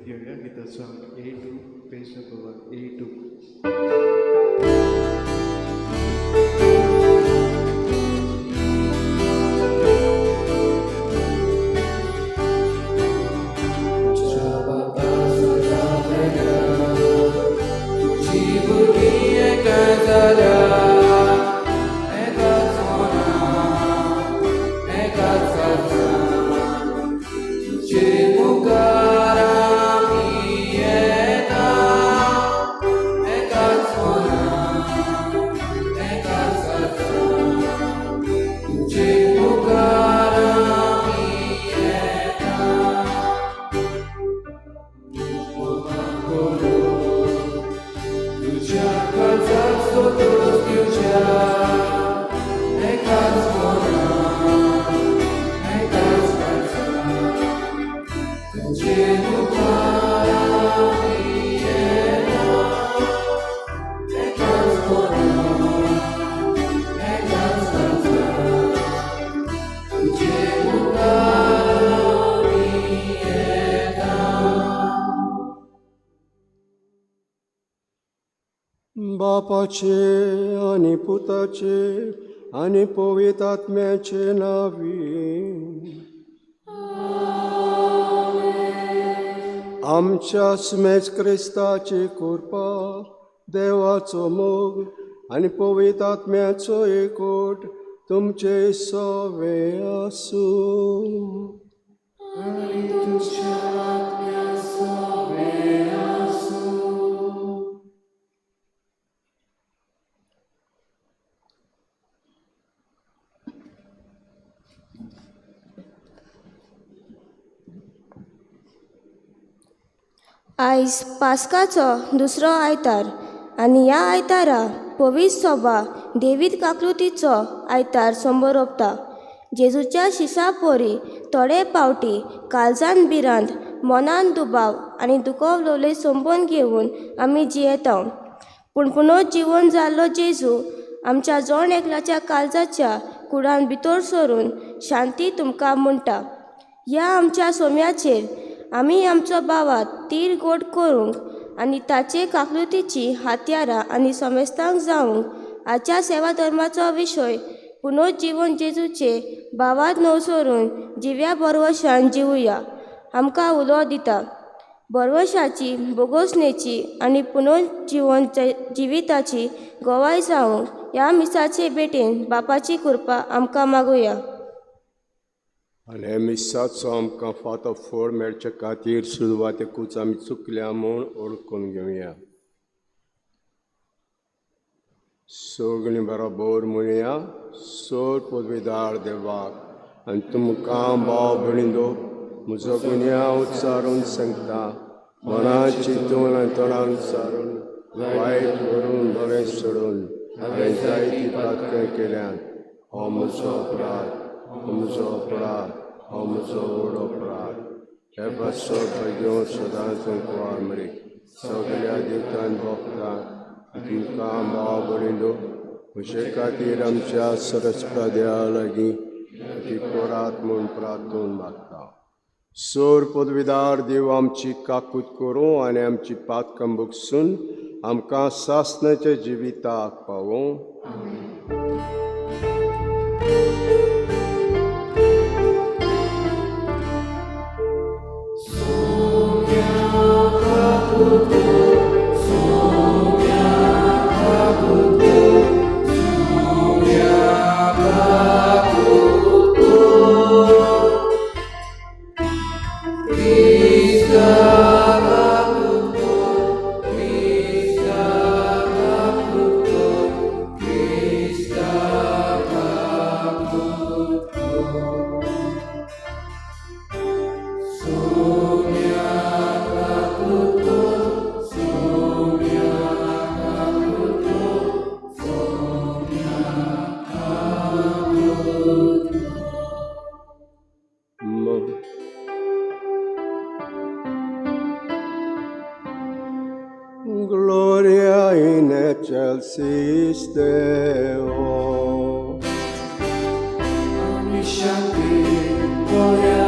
घेवया गिताचो 82, पेज नंबर 182. बापाचे आनी पुताचे आनी पवित्र आत्म्याचे नांवी. आमच्या स्मेज क्रिस्ताची कृपा, देवाचो मोग आनी पवित्र आत्म्याचो एकवट तुमचे सवे आसूं. आयज पास्काचो दुसरो आयतार आनी ह्या आयतारा पवित्र सोबा देवीत काकलुतीचो आयतार संबरोपता. जेजूच्या शिसा पोरी थोडे पावटी काळजान भिरांत, मनान दुबाव आनी दुखवलोले संबंद घेवन आमी जियेता. पूण पुनर्जिवन जाल्लो जेजू आमच्या जण एकल्याच्या काळजाच्या कुडान भितर सरून शांती तुमकां म्हणटा. ह्या आमच्या सोम्याचेर आमी आमचो भावात तीर गोड करूंक आनी ताचे काकलुतीची हातयारां आनी समेस्तांक जावंक आच्या सेवा धर्माचो विशय पुनर्जिवन जेजूचे भावात नवसरून जिव्या बरवशान जिवया आमकां उलो दिता. बरवशाची, भोगोसणेची आनी पुनर्जिवन जिविताची गवाय जावंक ह्या मिसाचे भेटेन बापाची कृपा आमकां मागुया. आनी मिसाचो आमकां फातो फोड मेळचे खातीर सुरवातेकूच आमी चुकल्या म्हूण ओळखून घेवया. सगळीं बरोबर म्हणया, सोर पदवीदार देवाक आनी तुमकां भाव भयणींनो म्हजो गुन्यांव उच्चारून सांगता, मनान चिंतून आनी तोंडान उच्चारून वायट करून बरें सोडून हांवें जायती पातकां केल्यात. हो म्हजो अपराध, हो म्हजो अपराध, हो म्हजो व्हड अपराध. हे पासत भुरग्यो सदांच कुंवार मरे सगल्या देवतान भोगतात तुमकां भाव भयणींनो म्हजे खातीर आमच्या सरस्पा देवा लागीं ती कोरात म्हूण प्रार्थून मागता. सोर पदवीदार देव आमची काकूत करूं आनी आमची पातकां भोगसून आमकां सासणाच्या जिविताक पावों. Gloria in excelsis Deo. Gloria,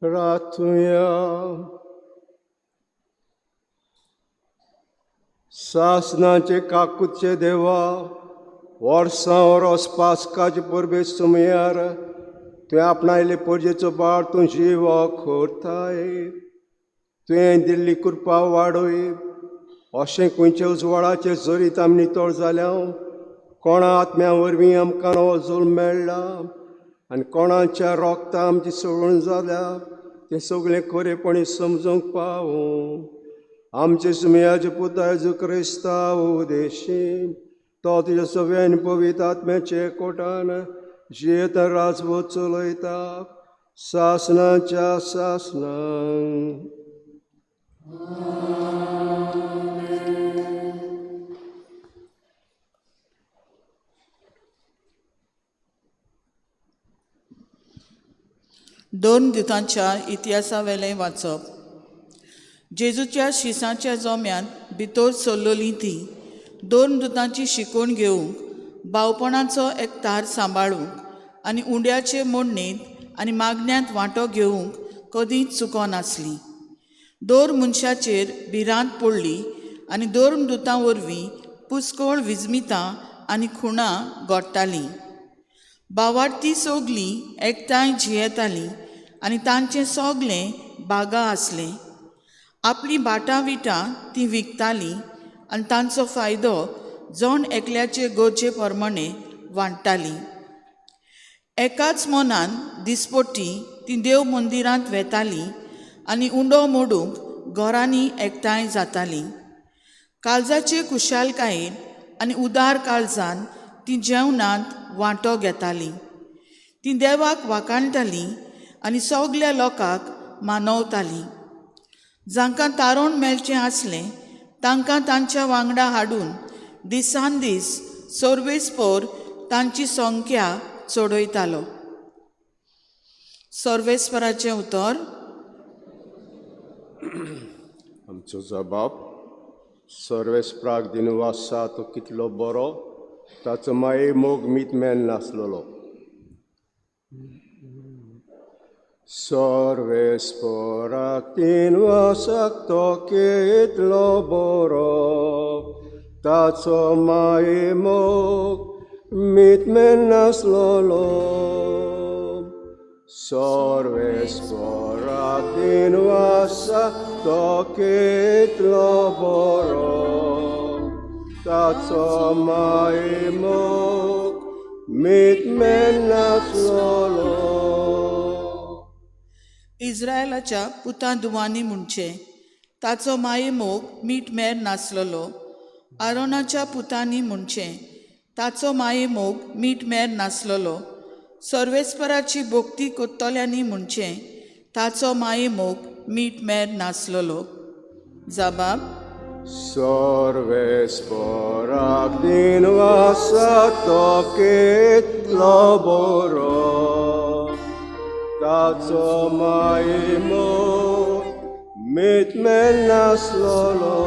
रातुया. सासनाचे काकुचे देवा, वर्सां वरोस पास्काचे परबे सुमयार तुवें आपणायले परजेचो बाळ तूं जीव करताय. तुवें दिल्ली कृपा वाडय अशें खंयच्या उजवाडाचे जरीत आमी नितळ जाल्या. कोणा आत्म्या वरवीं आमकां नवो जल्म मेळ्ळा आनी कोणाच्या रोगता आमची सोडून जाल्या तें सगळें खरेपणी समजूंक पावूं. आमचे सुमयाचे पुता जेजू क्रिस्तांव उदेशी तो तुज्या सगळ्यान पवित्र आत्म्याचे कोटान जियेता राजवट चलयता सासनाच्या सासनां. दोन दितांच्या इतिहासावेलें वाचप. जेजूच्या शिसाच्या जोम्यांत भितर सरलोलीं ती दोन दुतांची शिकवण घेवंक, भावपणाचो एक तार सांबाळूंक आनी उंड्याचे मोडणेंत आनी मागण्यांत वांटो घेवंक कदींच चुकोनासली. दोर मनशाचेर भिरांत पडली आनी दोन दुतां वरवीं पुस्कोळ विजमितां आनी खुणां घडटालीं. बावार्थी सगलीं एकठांय जियेतालीं आनी तांचें सगलें बागा आसलें. आपलीं भाटां विटां तीं विकतालीं आनी तांचो फायदो जण एकल्याचे गरजे प्रमाणे वांट्टालीं. एकाच मनान दिसपट्टी तीं देव मंदिरांत वेतालीं आनी उंडो मोडूंक घरांनी एकठांय जातालीं. काळजाचे खुशालकायेन आनी उदार काळजान तीं जेवणांत वांटो घेतालीं. तीं देवाक वाखाणटालीं आनी सगल्या लोकांक मानवतालीं. जांकां तारोण मेळचें आसलें तांकां तांच्या वांगडा हाडून दिसान दीस सर्वेस्पोर तांची संख्या चडयतालो. सर्वेस्पराचें उतर. आमचो जबाब सर्वेस्पराक दिनवासा तो कितलो बरो, ताचो माये मोग मीत मेल नासलेलो. सर्वेस्पराक दिनवासाक तो कितलो बरो, ताचो माये मोग मीत मेल नासलेलो. सर्वेस्पराक दिनवासा तो कितलो बरो, ताचो माये मोग मीत मेल नासलेलो. इस्रायलाच्या पुतां दुवांनी म्हणचें, ताचो माये मोग मीठ मेर नासलेलो. आरोनाच्या पुतांनी म्हणचें, ताचो माये मोग मीठ मेर नासलेलो. सर्वेस्पराची भक्ती कोत्तल्यांनी म्हणचें, ताचो माये मोग मीठ मेर नासलेलो. जबाब. सर्वेस्पराक दिनवासा तो कितलो बरो, ताचो माये मोग मीत मेल नासलेलो.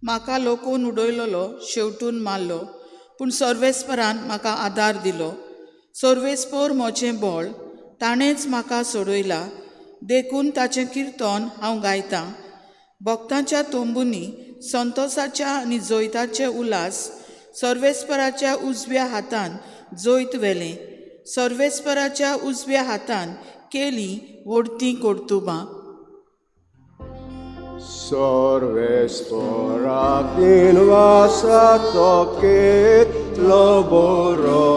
म्हाका लोकोन उडयलोलो शेवटून मारलो, पूण सर्वेस्परान म्हाका आदार दिलो. सर्वेस्पोर म्हजें बळ, ताणेंच म्हाका सोडयला, देखून ताचें किर्तन हांव गायतां. भक्तांच्या तंबूंनी संतोसाच्या आनी जैताचे उल्हास सर्वेस्पराच्या उजव्या हातान जैत व्हेलें. सर्वेस्पराच्या उजव्या हातान केली व्हडतीं कर्तुबां. सर्वेस्पराक दिनवासा तो कितलो बरो,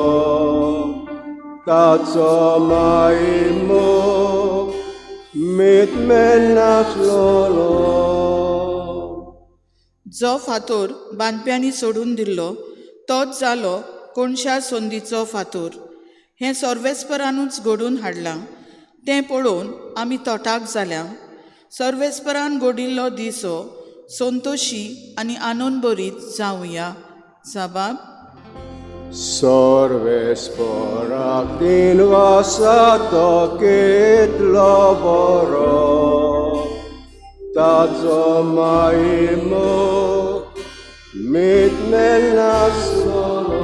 ताचो माये मोग मीत मेल नासलेलो. जो फातोर बांदप्यांनी सोडून दिल्लो तोच जालो कोणशा संदीचो फातोर. हें सर्वेस्परानूच घडून हाडलां, तें पळोवन आमी तोटाक जाल्या. सर्वेस्परान घडिल्लो दीस हो, संतोशी आनी आनंदभरीत जावया. जबाब. सर्वेस्पराक दिनवासा तो कितलो बरो, ताचो माये मोग मीत मेल नासलेलो.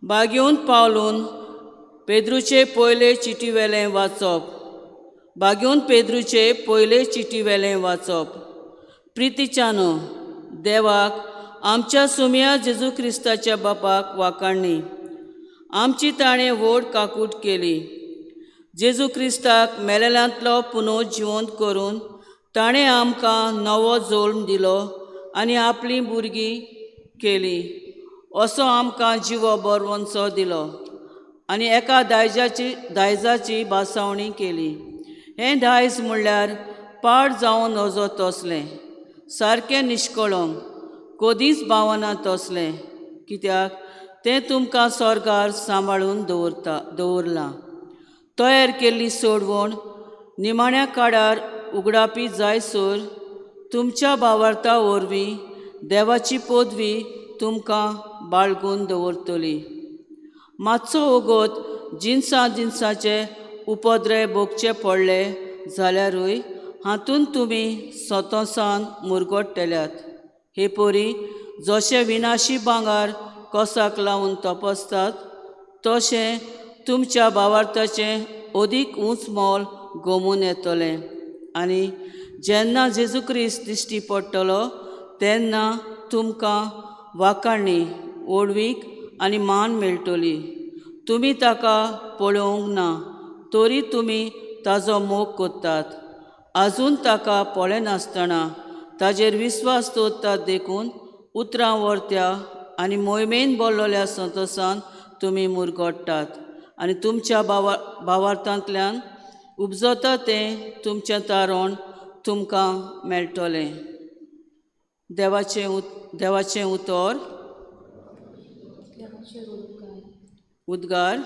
बागेवन पावलून पेद्रूचे पयले चिटीवेलें वाचप. बागेवन पेद्रूचे पयले चिटीवेलें वाचप. प्रितीच्यानो, देवाक आमच्या सुमया जेजू क्रिस्ताच्या बापाक वाकाणणी. आमची ताणें व्हड काकूट केली. जेजू क्रिस्ताक मेलेल्यांतलो पुनो जिवंत करून ताणें आमकां नवो जल्म दिलो आनी आपलीं भुरगीं केली असो आमकां जिवो बरवनसो दिलो आनी एका दायजाची भासावणी केली. हें दायज म्हणल्यार पाड जावन नजो तसलें, सारकें निश्कळंक, कदींच बावना तसलें, कित्याक तें तुमकां स्वर्गार सांबाळून दवरलां. तयार केल्ली सोडवण निमाण्या काळार उगडापी जायसर तुमच्या भावार्था वरवीं देवाची पदवी तुमकां बाळगून दवरतली. मातसो वगत जिनसा जिनसाचे उपद्रे भोगचे पडले जाल्यारूय हातूंत तुमी संतोसान मुरगट्टल्यात. हे परी जशें विनाशी भांगर कोसाक लावन तपासतात तशें तुमच्या भावार्थाचें अदीक उंच मोल गोमून येतलें आनी जेन्ना जेजू क्रिस्त दिश्टी पडटलो तेन्ना तुमकां वाकाणी, व्हडवीक आनी मान मेळटली. तुमी ताका पळोवंक ना तरी तुमी ताजो मोग करतात. आजून ताका पळयनासतना ताजेर विस्वास दवरतात देखून उतरां व्हरत्या आनी मोहिमेन बोल्लोल्या संतोसान तुमी मुरगट्टात आनी तुमच्या भावार्थांतल्यान उपजता तें तुमचें तारण तुमकां मेळटलें. देवाचें उतर. उद्गार.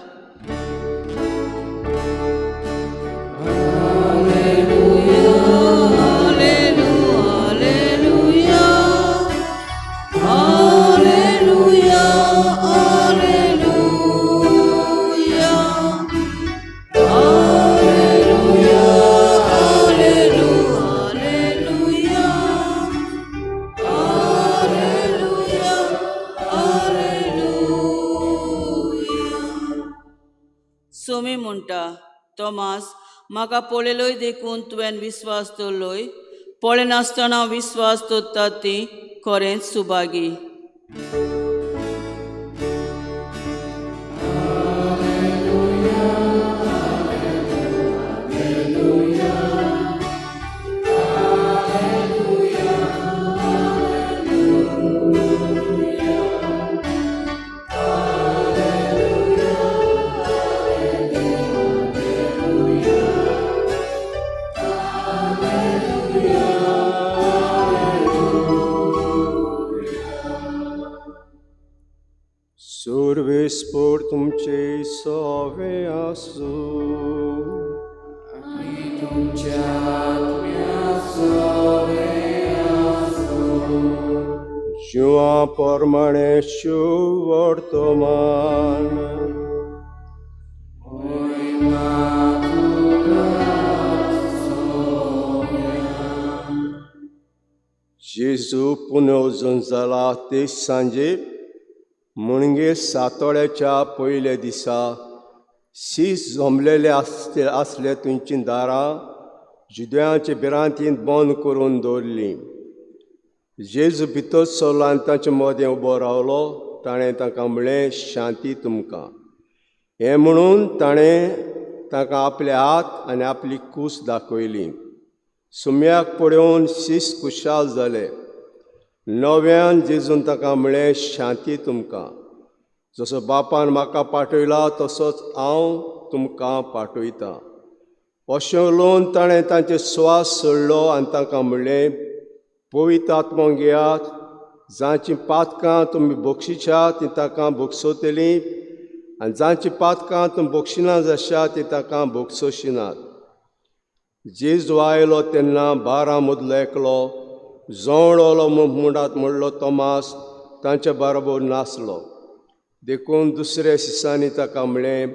सोमी म्हणटा, तोमास, म्हाका पळयलोय देखून तुवें विस्वास दवरलोय. पळयनासतना विस्वास दवरतात ती खरेंच सुभागी. सुरवेस्पोर तुमचे सवे आसूं. तुमच्या आत्म्या सवे आसूं. जिवा प्रमाणे वर्तमान जेजू पुनर्जन जाला ते सांजे म्हणजे सातोळ्याच्या पयल्या दिसा शीस जमलेले आसले थंयचीं दारां जुद्यांचे भिरांतीन बंद करून दवरलीं. जेजू भितर सरलो आनी तांचे मदें उबो रावलो. ताणें तांकां म्हणलें, शांती तुमकां. हें म्हणून ताणें तांकां आपले हात आनी आपली कूस दाखयली. सुम्याक पळोवन शीस खुशाल जाले. नव्यान जेजून ताका म्हळें, शांती तुमकां. जसो बापान म्हाका पाठयला तसोच हांव तुमकां पाठयतां. अशें उलोवन ताणें तांचे स्वास सोडलो आनी तांकां म्हणलें, पवित्र आत्मो घेयात. जांचीं पातकां तुमी बक्षिशात तीं तांकां बक्षोतलीं आनी जांचीं पातकां तुमी बक्षिना जाशात तीं तांकां बक्षोशिनात. जेजू आयलो तेन्ना 12 मदलो एकलो जोवळलो म्हणटात म्हणलो तोमास तांचे बरोबर नासलो. देखून दुसऱ्या शिसांनी ताका म्हणलें,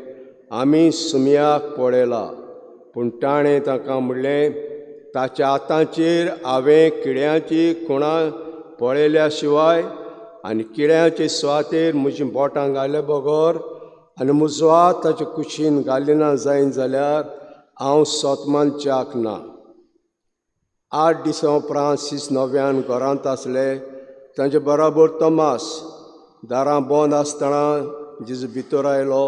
आमी सुमयाक पळयला. पूण ताणें ताका म्हणलें, ताच्या हातांचेर हांवें किड्यांची खुणां पळयल्या शिवाय आनी किळ्याचे सुवातेर म्हजीं बोटां घाले बगर आनी म्हजो हात ताचे कुशीन घालिना जायन जाल्यार हांव सोतमानच्याक ना. 8 दिसां उपरांत शीस नव्यान घरांत आसले, तांचे बराबर तोमास. दारां बंद आसतना जेजू भितर आयलो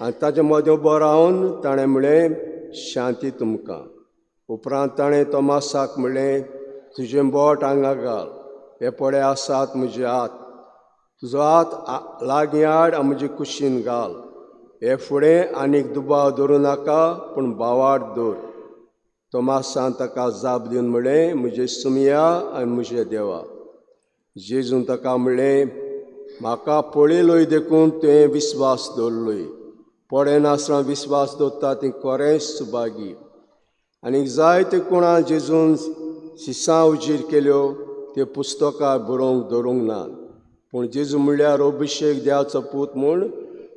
आनी ताचे मदें उबो रावन ताणें म्हणलें, शांती तुमकां. उपरांत ताणें तोमासाक म्हणलें, तुजें बोट हांगा घाल, हे पळय आसात म्हजे हात, तुजो हात लागीं हाड आनी म्हजे कुशीन घाल. हे फुडें आनीक दुबाव धरूं नाका, पूण भावार्थ दवर. तोमासान ताका जाप दिवन म्हणलें, म्हजे सुमया आनी म्हजे देवा. जेजून ताका म्हणलें, म्हाका पळयलोय देखून तुवें विस्वास दवरलोय, पळयनासतना विस्वास दवरता ती खरेंच सुभागी. आनी जायते कोणा जेजून शिसां उजीर केल्यो त्यो पुस्तकां बरोवंक दवरूंक ना, पूण जेजू म्हणल्यार अभिशेक देवाचो पूत म्हूण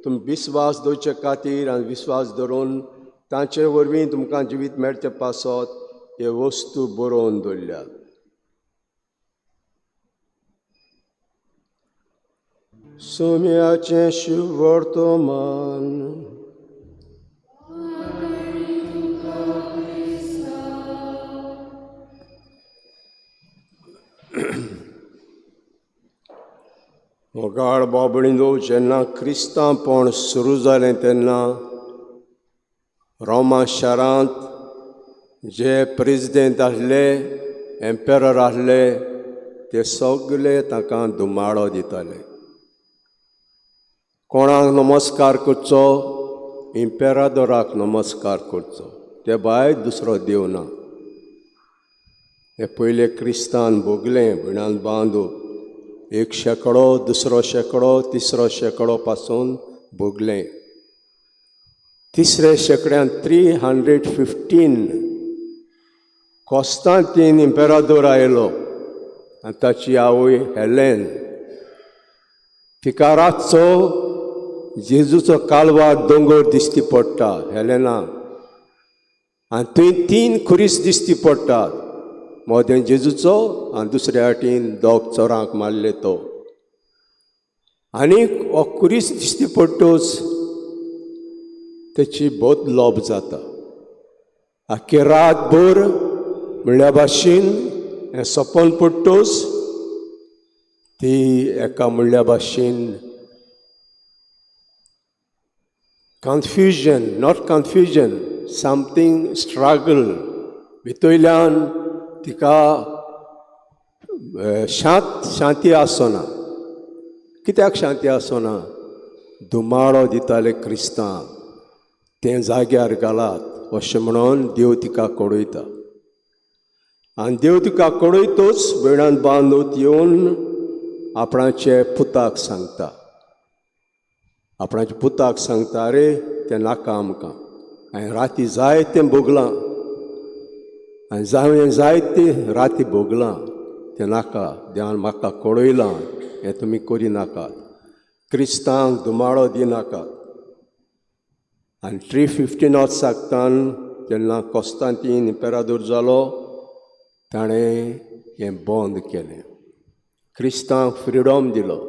तुमी विस्वास दवरचे खातीर आनी विस्वास धरून तांचे वरवीं तुमकां जिवीत मेळचे पासत हे वस्तू बरोवन दवरल्यात. सोम्याचें शिववर्तमान. मोगाळ बाबणींनो, जेन्ना क्रिस्तांवपण सुरू जालें तेन्ना रोमा शारांत जे प्रेजिडेंट आसले, एम्पेरर आसले, ते सगळे तांकां धुमाळो दिताले. कोणाक नमस्कार करचो? इम्पेरादोराक नमस्कार करचो, ते भायर दुसरो देव ना. हे पयले क्रिस्तान भोगलें भयणान बांदू, 1 शेंकडो, 2रो शेंकडो, 3रो शेंकडो पासून भोगलें. 3रे शेंकड्यान 315 कॉन्स्तांतीन इम्पेरादोर आयलो आनी ताची आवय हेलेन, तिका रातचो जेजूचो कालवार दोंगर दिश्टी पडटा हेलेना, आनी थंय 3 खुरीस दिश्टी पडटात, मदें जेजूचो आनी दुसऱ्या वाटेन 2 चोरांक मारले तो. आनी हो खुरीस दिश्टी पडटच तेची बोत लोब जाता. आख्खे रातभर म्हणल्या भाशेन हें सपन पडटच ती एका म्हणल्या भाशेन confusion, not confusion, something struggle भितरल्यान तिका शांती आसना. कित्याक शांती आसना? धुमाळो दिताले क्रिस्तांव, तें जाग्यार घालात अशें म्हणून देव तिका कडयता. आनी देव तिका कडयतच भयणान बांदूत येवन आपणाचे पुताक सांगता, आपणाच्या पुताक सांगता, अरे तें नाका आमकां, हांवें राती जायतें भोगलां, आनी जावं जायते राती भोगलां, तें नाका, देवान म्हाका कळयलां, हें तुमी करिनाकात, क्रिस्तांक धुमाळो दिनाकात. आनी 315 वर्साकतान जेन्ना कॉन्स्तांतीन इम्पेरादोर जालो ताणें हें बंद केलें, क्रिस्तांक फ्रिडम दिलो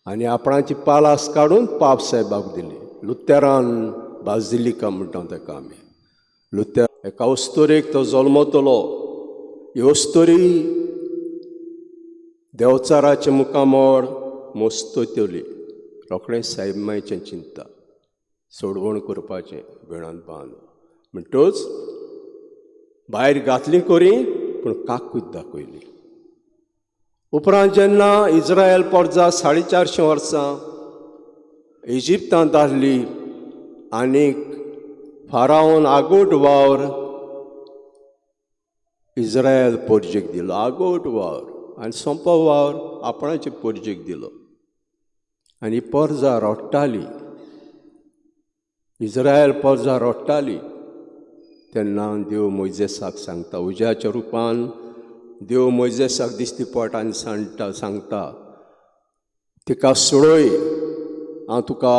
आनी आपणाची पालास काडून पाप साहेबाक दिली. लुतेरान बाजिलिका म्हणटा ताका आमी. लुतेर एका अस्तुरेक तो जल्मतलो. ही अस्तुरी देवचाराचें मुखामळ मस्ततली, रोखडें सायब मायचें चिंता सोडवण करपाचें वेळान बांद म्हणटच भायर घातली करी पूण काकूत दाखयली. उपरांत जेन्ना इज्रायल पोरजा 450 वर्सां इजिप्तांत आसली आनीक फारावन आगोट वावर इज्रायल पोरजेक दिलो, आगोट वावर आनी सोंपो वावर आपणाचे पोरजेक दिलो आनी पोरजा रडटाली, इज्रायल पोरजा रडटाली. तेन्ना देव मोयजेसाक सांगता, उज्याच्या रुपान देव मोयजेसाक दिश्टी पडटा आनी सांगता तिका सोडय, हांव तुका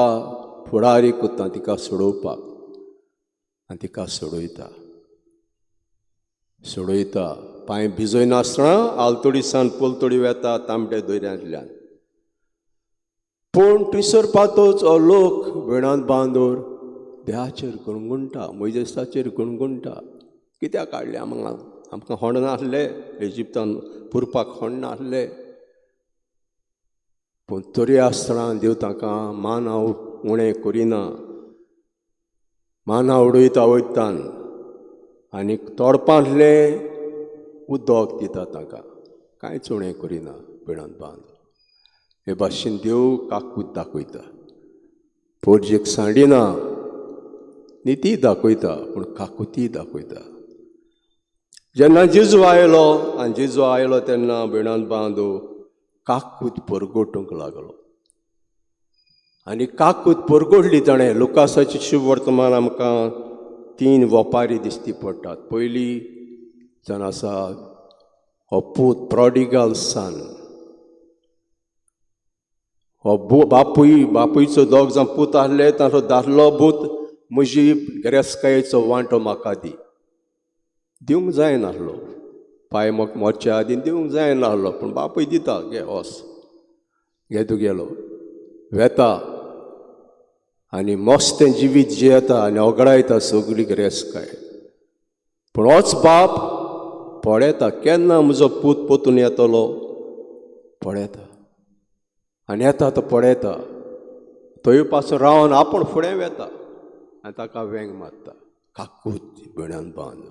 फुडारी कोत्ता तिका सोडोवपाक. आनी तिका सोडयता सोडयता. पांय भिजयनासतना आलतोडीसान पलतोडी वेता तांबड्या दर्यांतल्यान. पूण थंयसर पातोच हो लोक वेणांत बांदोर देवाचेर गुणगुणटा, मोयजेसाचेर गुणगुणटा. कित्याक काडलें आमकां? आमकां होंड नासले इजिप्तान पुरपाक, होंड नासले. पूण तरी आसतना देव तांकां मान हांव उणें करिना, माना उडयता वयतान आनी तोडपांतलें उदक दिता तांकां, कांयच उणें करिना. बेणांत बांद हे भाशेन देव काकूत दाखयता, पोरजेक सांडिना, निती दाखयता, पूण काकुती दाखयता. जेन्ना जेजू आयलो आनी जेजू आयलो तेन्ना बेणांत बांदो काकूत परगटूंक लागलो आनी काकूत परगटली ताणें. लुकासाची शुभ वर्तमान आमकां 3 वपारी दिसती पडटात. पयली जावन आसा हो पूत प्रोडिगल सन. हो बापूय, बापूयचो दोग जावन पूत आहले, तांचो दादलो पूत म्हजी गिरेस्तकायेचो वांटो म्हाका दी, दिवंक जायनासलो. पांय मोरच्या आदीं दिवंक जायनासलो, पूण बापूय दिता, घे वोस घे तुगेलो. वेता आनी मस्तें जिवीत जियेता आनी ओगडायता सगळी गिरेस्तकाय. पूण होच बाप पळयता केन्ना म्हजो पूत पोतून येतलो, पळयता आनी येता तो पळयता, थंय पासून रावन आपूण फुडें वेता आनी ताका वेंग मारता. काकूत बेणान बांद.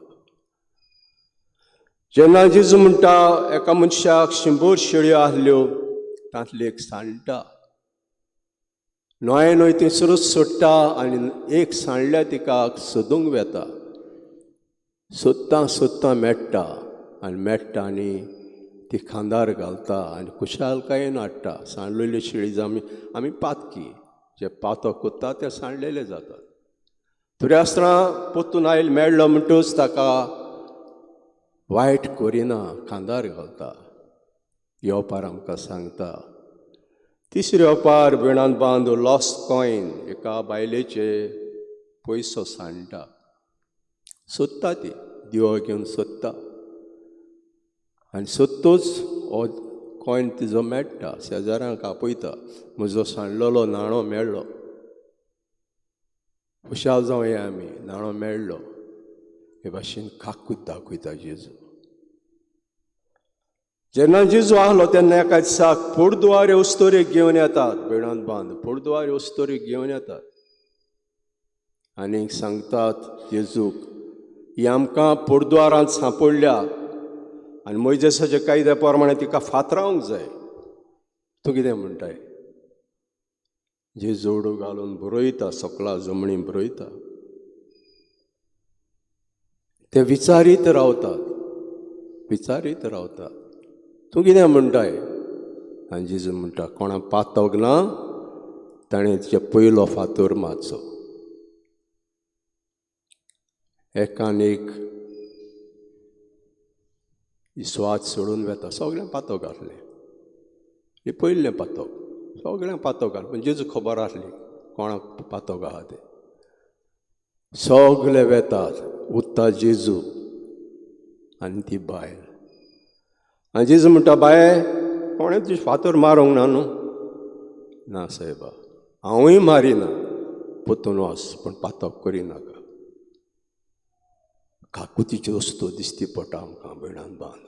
जेन्ना जेजू म्हणटा एका मनशाक 100 शेळयो आहल्यो, तांतली एक सांडटा, न्हय न्हय थंयसरूच सोडटा आनी एक सांडल्या तिका सोदूंक वेता. सोदतां सोदतां मेळटा आनी मेळटा आनी ती खांदार घालता आनी खुशालकायेन हाडटा. सांडलेल्यो शेळी जावं आमी पातकी, जे पातो कोत्ता ते सांडलेले जातात. तरी आसतना पोतून आयल मेळ्ळो म्हणटूच ताका वायट करिना, खांदार घालता. ही ओपार आमकां सांगता. तिसरी ओपार बेणांत बांद लॉस्ट कॉयन. एका बायलेचे पयसो सांडटा, सोदता ती, दिवो घेवन सोदता आनी सोदतूच हो कॉयन तिजो मेळटा. शेजाऱ्यांक आपयता, म्हजो सांडलेलो नाणो मेळ्ळो, खुशाल जावया आमी, नाणो मेळ्ळो. हे भाशेन काकूत दाखयता जेजू. जेन्ना जेजू आहलो तेन्ना एका दिसाक पोरदुवारे उस्तोरेक घेवन येतात, बेणांत बांद पोरदुवारे उस्तोरेक घेवन येतात आनी सांगतात जेजूक, ही आमकां पोरदुवारांत सांपडल्या आनी मोयजेसाच्या कायद्या प्रमाणे तिका फातरावंक जाय, तूं कितें म्हणटाय? जेजू उडो घालून बरयता, सकला जमणी बरयता. ते विचारीत रावतात, विचारीत रावतात, तूं कितें म्हणटाय? आनी जेजू म्हणटा, कोणा पातोक ना ताणें तिचे पयलो फातर मारचो. एकान एक स्वाद सोडून वेता, सगळें पातोक घातलें, हें पयलें पातोक, सगळें पातोक घाल. पूण जेजू खबर आसली कोणाक पातोक आहा तें. सगळे वेतात, उत्ता जेजू आनी ती बायल. आनी जेजू म्हणटा, बाये कोणें तुजी फातर मारूंक ना न्हू? ना सायबा, हांवूय मारिना, पोतून वच, पूण पातोक करिनाका. काकुतीची वस्तू दिसती पडटा आमकां बेणान बांद.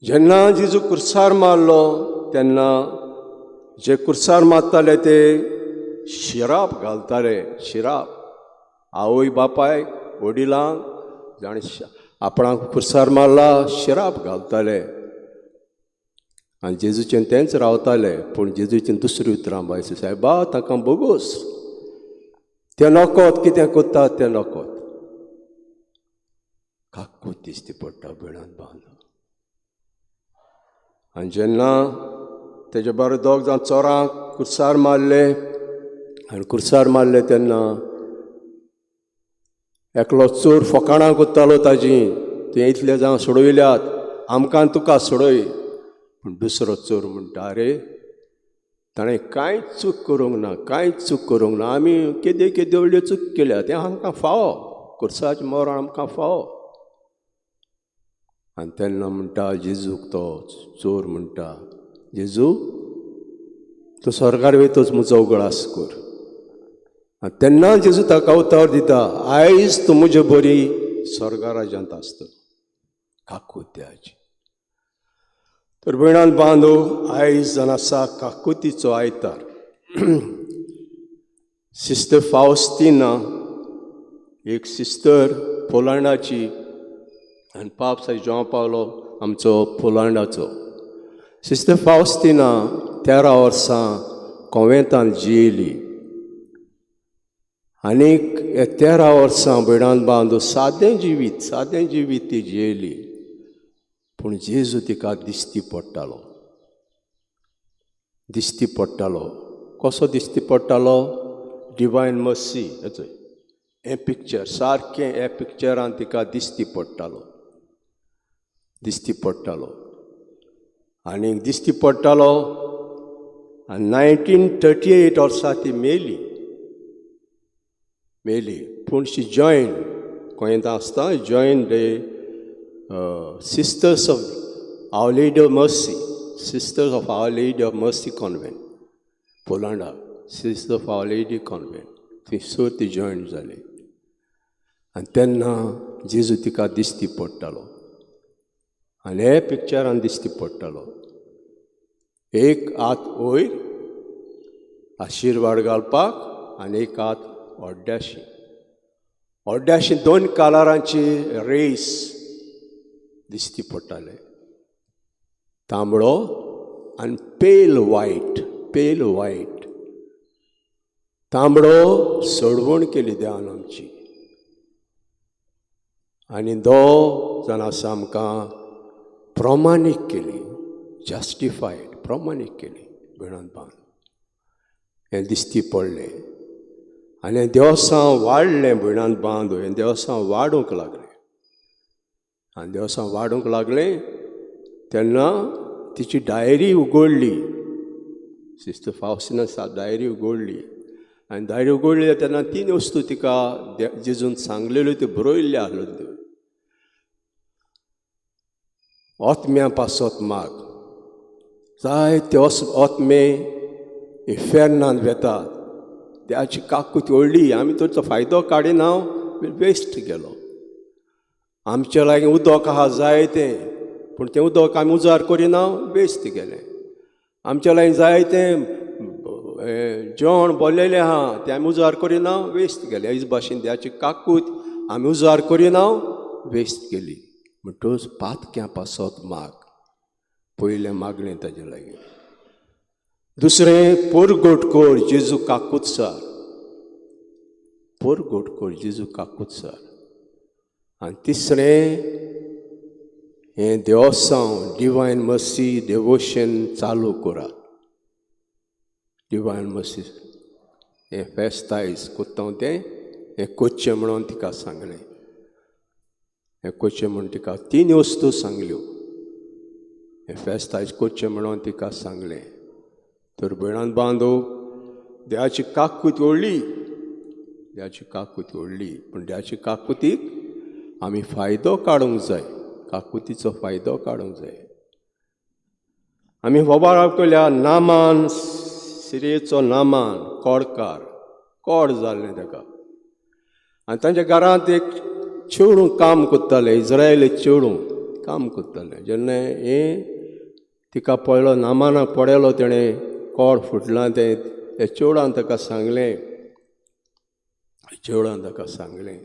जेन्ना जेजू कुर्सार मारलो तेन्ना जे कुर्सार मारताले ते शिराप घालताले, शिराप. आवय बापायक वडिलांक जाणें आपणाक कुर्सार मारला शिराप घालताले आनी जेजूचें तेंच रावताले. पूण जेजूचें दुसरीं उतरां बाय, सायबा ताका बोगोस, ते नकोत कितें कोत्ता ते नकोत. काकूत दिसती पडटा बेणांत बांद. आनी जेन्ना तेजे बरे दोग जाण चोरांक कुर्सार मारले आनी कुर्सार मारले तेन्ना एकलो चोर फकाणां कोत्तालो ताजी, तुवें इतले जावन सोडयल्यात, आमकां तुका सोडय. पूण दुसरो चोर म्हणटा, आरे ताणें कांयच चूक करूंक ना, कांयच चूक करूंक ना, आमी केद्यो केद्यो व्हडल्यो चूक केल्या, तें आमकां फावो, कुर्साचें मरण आमकां फावो. आनी तेन्ना म्हणटा जेजूक तो चोर म्हणटा, जेजू तूं स्वर्गार वयतच म्हजो उगडास कर. आनी तेन्ना जेजू ताका उतर दिता, आयज तूं म्हजे बरी स्वर्गा राज्यांत आसतलो. काकूत द्याची. तर भयणान बांदो, आयज जावन आसा काकुतीचो आयतार. सिस्टर फावस्तिना एक सिस्टर पोलंडाची आनी पाप साय जोंव पावलो आमचो पोलंडाचो. सिस्टर फावस्तिना 13 वर्सां कोवेंतान जियेली आनीक ह्या 13 वर्सां भयणान बांदो सादें जिवीत, सादें जिवीत ती जियेली. पूण जेजू तिका दिश्टी पडटालो, दिश्टी पडटालो. कसो दिश्टी पडटालो? डिवायन मर्सी हें पिक्चर सारकें, ह्या पिक्चरान तिका दिश्टी पडटालो, दिश्टी पडटालो आनी दिश्टी पडटालो. आनी 1938 वर्सा ती मेली, मेली. पूण शी जॉयन गोंयांत आसता join the Sisters of Our Lady of Mercy, Sisters of Our Lady of Mercy convent, पोलंडा, Sisters of Our Lady convent, थंयसर ती जॉयन जाली. आनी तेन्ना जेजू तिका दिश्टी पडटालो आनी हे पिक्चरान दिश्टी पडटालो. एक हात वयर आशिर्वाद घालपाक आनी एक हात ओड्ड्याशी, ओड्ड्याशी 2 कलरांची रेस दिश्टी पडटाले, तांबडो आनी पेल वायट, पेल वायट. तांबडो सोडवण केली देवान आमची आनी दो जाण आसा आमकां प्रमाणीक केली, जस्टिफायड प्रमाणीक केली. भयणान बांद हें दिश्टी पडलें आनी हें देवसांव वाडलें. भयणान बांद हें देवसांव वाडूंक लागलें आनी देवसांव वाडूंक लागलें तेन्ना तिची डायरी उगडली. सिस्टर फावस्टिना डायरी उगडली आनी डायरी उगडली तेन्ना 3 वस्तू तिका जेजून सांगलेल्यो त्यो बरयल्ल्यो आसल्यो त्यो. आत्म्या पासत माग, जायते आत्मे इफेर्नान वेतात, त्याची काकूत व्हडली, आमी ताचो फायदो काडिना, वेस्ट गेलो. आमचे लागीं उदक आहा जायतें, पूण तें उदक आमी उजार करिना, वेस्ट गेलें. आमचे लागीं जायतें जेवण बोल्लेलें आहा, तें आमी उजार करिना, वेस्ट गेलें. हेच भाशेन देवाची काकूत आमी उजार करिना, वेस्ट गेली. म्हणटकच पातक्यां पासत माग, पयलें मागलें ताजे लागीं. दुसरें परगट कर जेजू काकूत सार, परगट कर जेजू काकूत सार. आनी तिसरें हें देवसांव डिवायन मर्सी डेवोशन चालू करात. डिवायन मर्सी हें फेस्त आयज कोत्ता तें हें कोच्चें म्हणून तिका सांगलें, हें कोच्चें म्हूण तिका 3 वस्तू सांगल्यो. हें फेस्त आयज कोच्चें म्हणून तिका सांगलें. तर भयणान बांदो, देवाची काकूत व्हडली, देवाची काकूत व्हडली, पूण देवाची काकुतीक आमी फायदो काडूंक जाय, काकुतीचो फायदो काडूंक जाय. आमी होबाळ केल्या नामान, सिरियेचो नामान कोडकार, कोड जाल्लें ताका. आनी तांच्या घरांत एक चेडूं काम करतालें, इज्रायली चेडूं काम करतालें. जेन्ना हें तिका पळयलो, नामानाक पळयलो, तेणें कोड फुटलां तें, त्या चेडवान ताका सांगलें, चेडवान ताका सांगलें,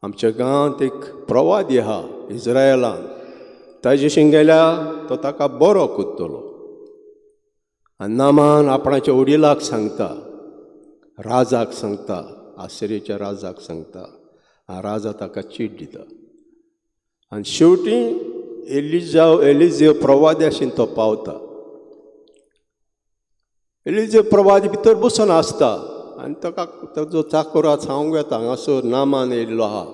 आमच्या गांवांत एक प्रवादी आहा इज्रायलान, ताजे गेल्या तो ताका बरो करतलो. आनी नामान आपणाच्या वडिलाक सांगता, राजाक सांगता, आसिरियाच्या राजाक सांगता. आनी राजा ताका चीट दिता. आनी शेवटी एलिजेव प्रवाद्याशीन तो पावता. एलिजेव प्रवादी भितर बसून आसता आनी ताका ताजो चाकोर सांगूंक येता, हांगासर नामान येयल्लो आहा.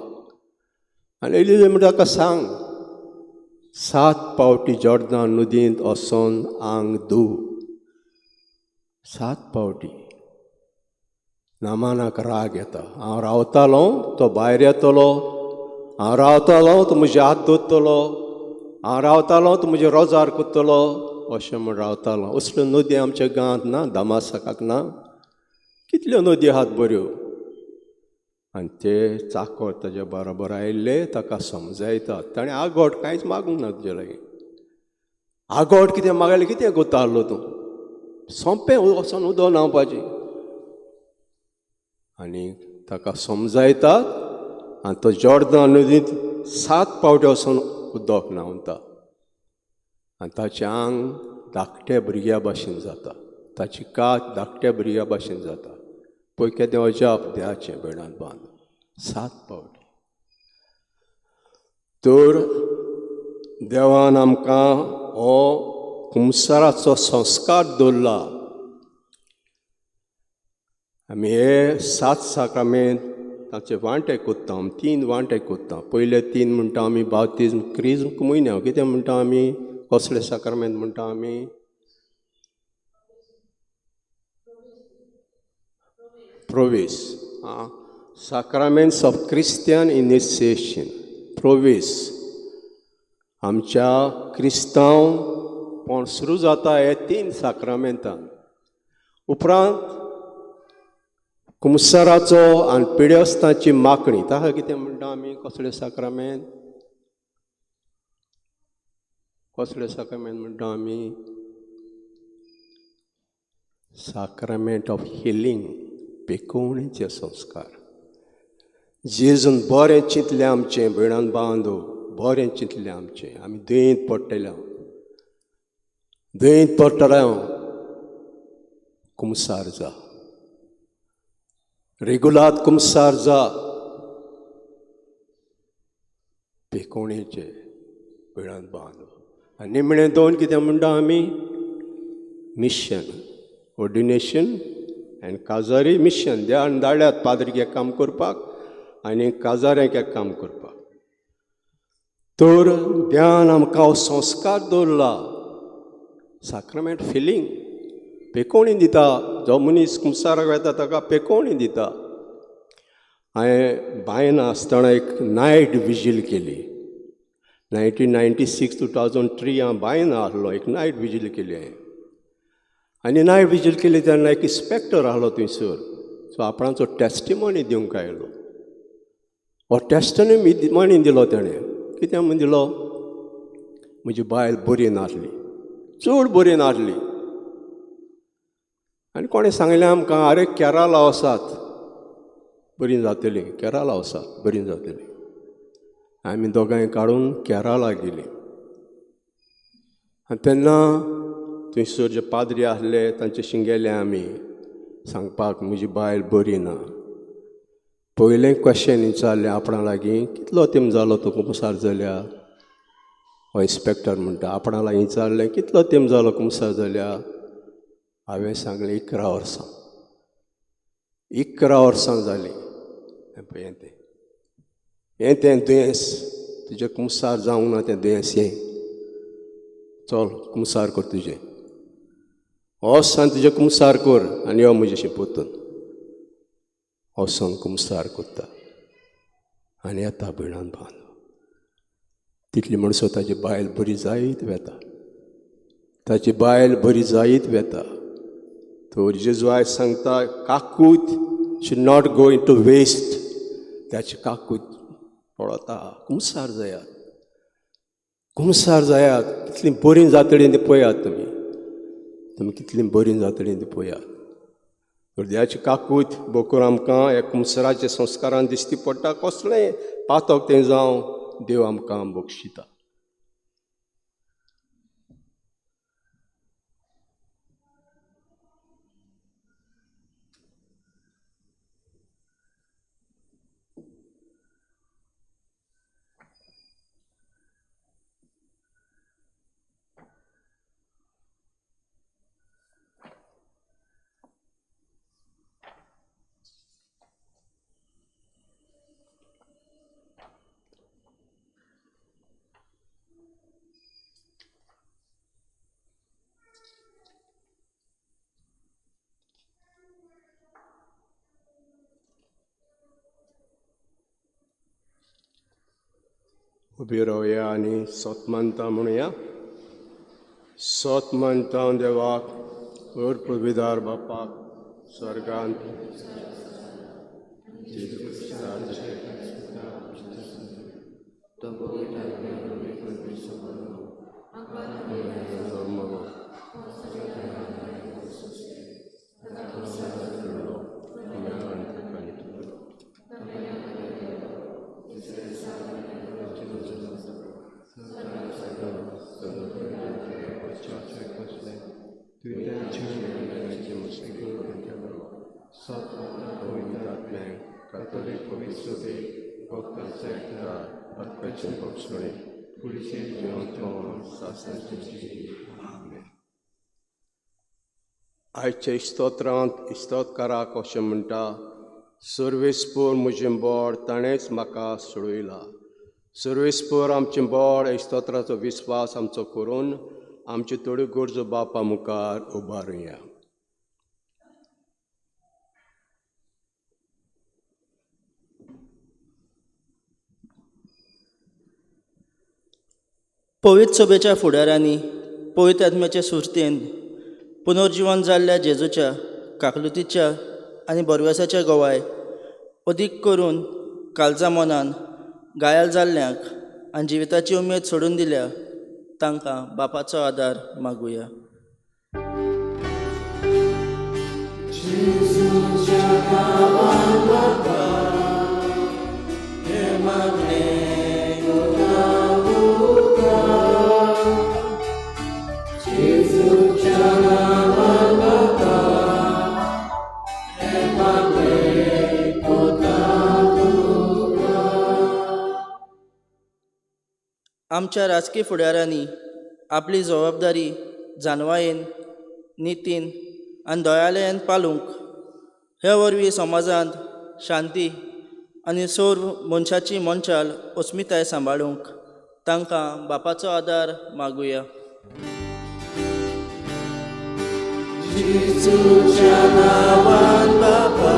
आनी एलिजेव म्हणटा ताका सांग, 7 पावटी जॉर्दान नदींत वचोन आंग धू, 7 पावटी. नामानाक राग येता, हांव रावतालो तो भायर येतलो, हांव रावतालो तो म्हजे हात धरतलो. हांव रावतालो तूं म्हजें रोजार कोत्तलो अशें म्हूण रावतालो. असल्यो नदी आमच्या गांवांत ना, दामासकाक ना, कितल्यो नदी आहात बऱ्यो. आनी ते चाकोर ताज्या बरोबर आयिल्ले ताका समजायतात. ताणें आगोट कांयच मागूंक ना तुजे लागीं. आगोट कितें मागलें, कितें कोत्ता आहलो तूं, सोंपें वचोन उदक न्हांवपाचें. आनी ताका समजायतात आनी तो जॉर्दन नदींत 7 फावटी वचोन उदक न्हांवता आनी ताचें आंग धाकट्या भुरग्या भाशेन जाता, ताची कात धाकट्या भुरग्या भाशेन जाता. पळय केदें अजाप देवाचें भयणान बांद 7 फावटी. तर देवान आमकां हो कुमसाराचो संस्कार दवरला. आमी हे 7 साक्रामेंत ताचे वांटे कोत्ता, आमी 3 वांटे कोत्ता. पयले 3 म्हणटा आमी बाप्तिज्म, क्रिज्म, कुमुन्यांव. कितें म्हणटा आमी, कसले साक्रामेंत म्हणटा आमी? प्रोवेस. साक्रामेंट्स ऑफ क्रिस्तियन इनिशिएशन, प्रोवेस. आमच्या क्रिस्तांव पण सुरू जाता हे 3 साक्रामेंतान. उपरांत कुमसाराचो आनी पिडेस्तांची मागणी, ताका कितें म्हणटा आमी, कसले साक्रामेंत, कसले साक्रामेंत म्हणटा आमी? साक्रामेंट ऑफ हिलींग, पेकोवणेचे संस्कार. जेजून बरें चिंतलें आमचें भयणान बांदो, बरें चिंतलें आमचें. आमी दुयेंत पडटले, दुयेंत पडटले, कुमसार जा, रेगुलात कुमसार जा, पेकोवणेचे भयणान बांदो. आनी निमणें 2 कितें म्हणटा आमी? मिशन, ऑर्डिनेशन आनी काजारी मिशन. देवान धाडल्यात पाद्रीक एक काम करपाक आनी काजाऱ्यांक एक काम करपाक. तर देवान आमकां हो संस्कार दवरला, साक्रामेंट फिलींग, पेकोवणी दिता. जो मनीस कुमसाराक वता ताका पेकोवणी दिता. हांवें बायन आसतना एक नायट विजील केली. 1996 2003 हांव बायन आहलो, एक नायट विजील केली हांवें. आनी नायट विजील केली तेन्ना एक इन्स्पेक्टर आहलो थंयसर, सो आपणाचो टेस्टिमोनी दिवंक आयलो. हो टेस्टिमोनी दिलो तेणें. कितें म्हूण दिलो? म्हजी बायल बरी नासली, चड बरी नासली. आनी कोणें सांगलें आमकां, आरे केरला वसात बरी जातली, केरला वसात बरी जातली. आमी दोगांय काडून केरला गेलीं. आनी तेन्ना थंयसर जे पाद्री आसले तांचे शिंगेले आमी सांगपाक म्हजी बायल बरी ना. पयलें क्वेशन विचारलें आपणा लागीं, कितलो तेंप जालो तूं कुमसार जाल्या? हो इन्स्पेक्टर म्हणटा, आपणा लागीं विचारलें कितलो तेंप जालो कुमसार जाल्या? हांवें सांगलें 11 वर्सां, 11 वर्सां जालीं. पळय हें तें, हें तें दुयेंस तुजें कुमसार जावंक ना, तें दुयेंस हें, चल कुमसार कर तुजें, वच आनी तुजें कुमसार कर आनी यो म्हजेशी परतून. वचोन कुमसार करता आनी येता भयणान बांद. तितली म्हणसर ताजी बायल बरी जायत वेता, ताजी बायल बरी जायत वेता. तर जेजू आयज सांगता, काकूत should not go into waste. ताची काकूत पळता, कुमसार जायात, कुमसार जायात. कितली बरी जातली ती पळयात तुमी, तुमी कितली बरी जातली ती पळयात. तर देवाची काकूत बोकूर आमकां ह्या कुमसराच्या संस्कारान दिश्टी पडटा. कसलें पातक तें जावं, देव आमकां बक्षिता. उबी रावया आनी सोत मानता म्हणुया. सोत मानता देवाक और पविदार बापाक स्वर्गांत जेजू क्रिस्ताचे आयचे स्तोत्रांत स्तोत्काराक अशें म्हणटा, सर्वेस्पोर म्हजें बोड ताणेंच म्हाका सोडयला. सर्वेस्पोर आमचें बोड स्तोत्राचो विस्वास आमचो करून आमच्यो थोड्यो गरजो बापा मुखार उबारुया. पवित्र सभेच्या फुडाऱ्यांनी पवित्र आत्म्याच्या सुरतेन पुनर्जीवन जाल्ल्या जेजूच्या काकलुतीच्या आनी बरवेसाच्या गवाय अदीक करून काळजा मनान घायल जाल्ल्यांक आनी जिविताची उमेद सोडून दिल्या तांकां बापाचो आदार मागुया. आमच्या राजकीय फुडाऱ्यांनी आपली जबाबदारी जाणवायेन, नितीन आनी दयालयान पालूंक हे वरवीं समाजांत शांती आनी सर्व मनशाची मनशाल अस्मिताय सांबाळूंक तांकां बापाचो आदार मागुया. जेजूच्या नांवान बापा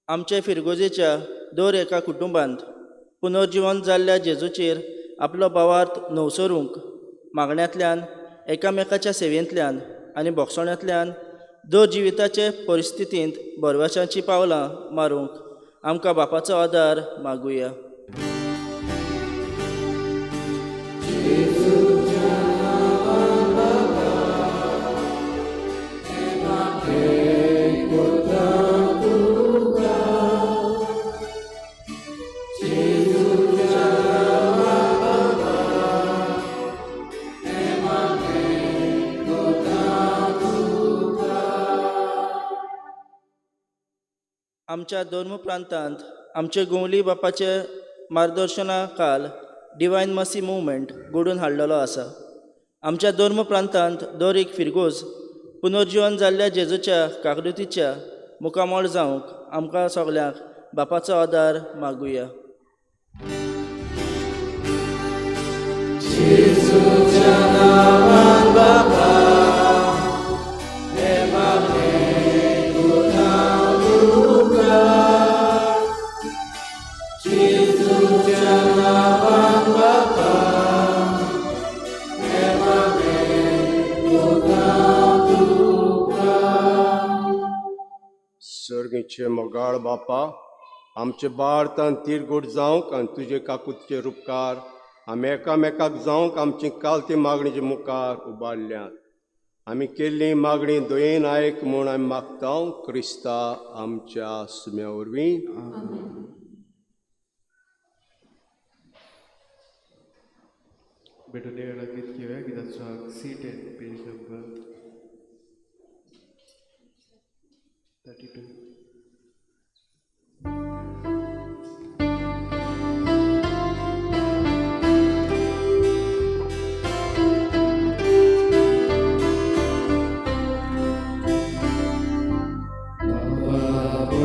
आमचे फिरगोजेच्या दर एका कुटुंबांत पुनर्जीवन जाल्ल्या जेजूचेर आपलो भावार्थ नवसरूंक मागण्यांतल्यान, एकामेकाच्या सेवेंतल्यान आनी बोगसण्यांतल्यान दर जिविताचे परिस्थितींत बरवाशाचीं पावलां मारूंक आमकां बापाचो आदार मागुया. आमच्या धर्म प्रांतांत आमचे गोंवली बापाचे मार्गदर्शना खाल डिवायन मसी मुवमेंट घडोवन हाडलेलो आसा. आमच्या धर्म प्रांतांत दर एक फिरगोज पुनर्जीवन जाल्ल्या जेजूच्या काकलुतीच्या मुखामळ जावंक आमकां सगल्यांक बापाचो आदार मागुया. जेजूच्या नांवान बापा सर्गीचे मोगाळ बापा, आमचे भारतान तिरगूट जावंक आनी तुजे काकुतचे रुपकार आमी एकामेकाक जावंक आमची कालती मागणीचे मुखार उबारल्यात. आमी केल्ली मागणी दयेन आयक म्हूण आमी मागता क्रिस्ता आमच्या सुम्या वरवीं. भेटून गीत घेवया. गिताचो C10 page number 32. Baba,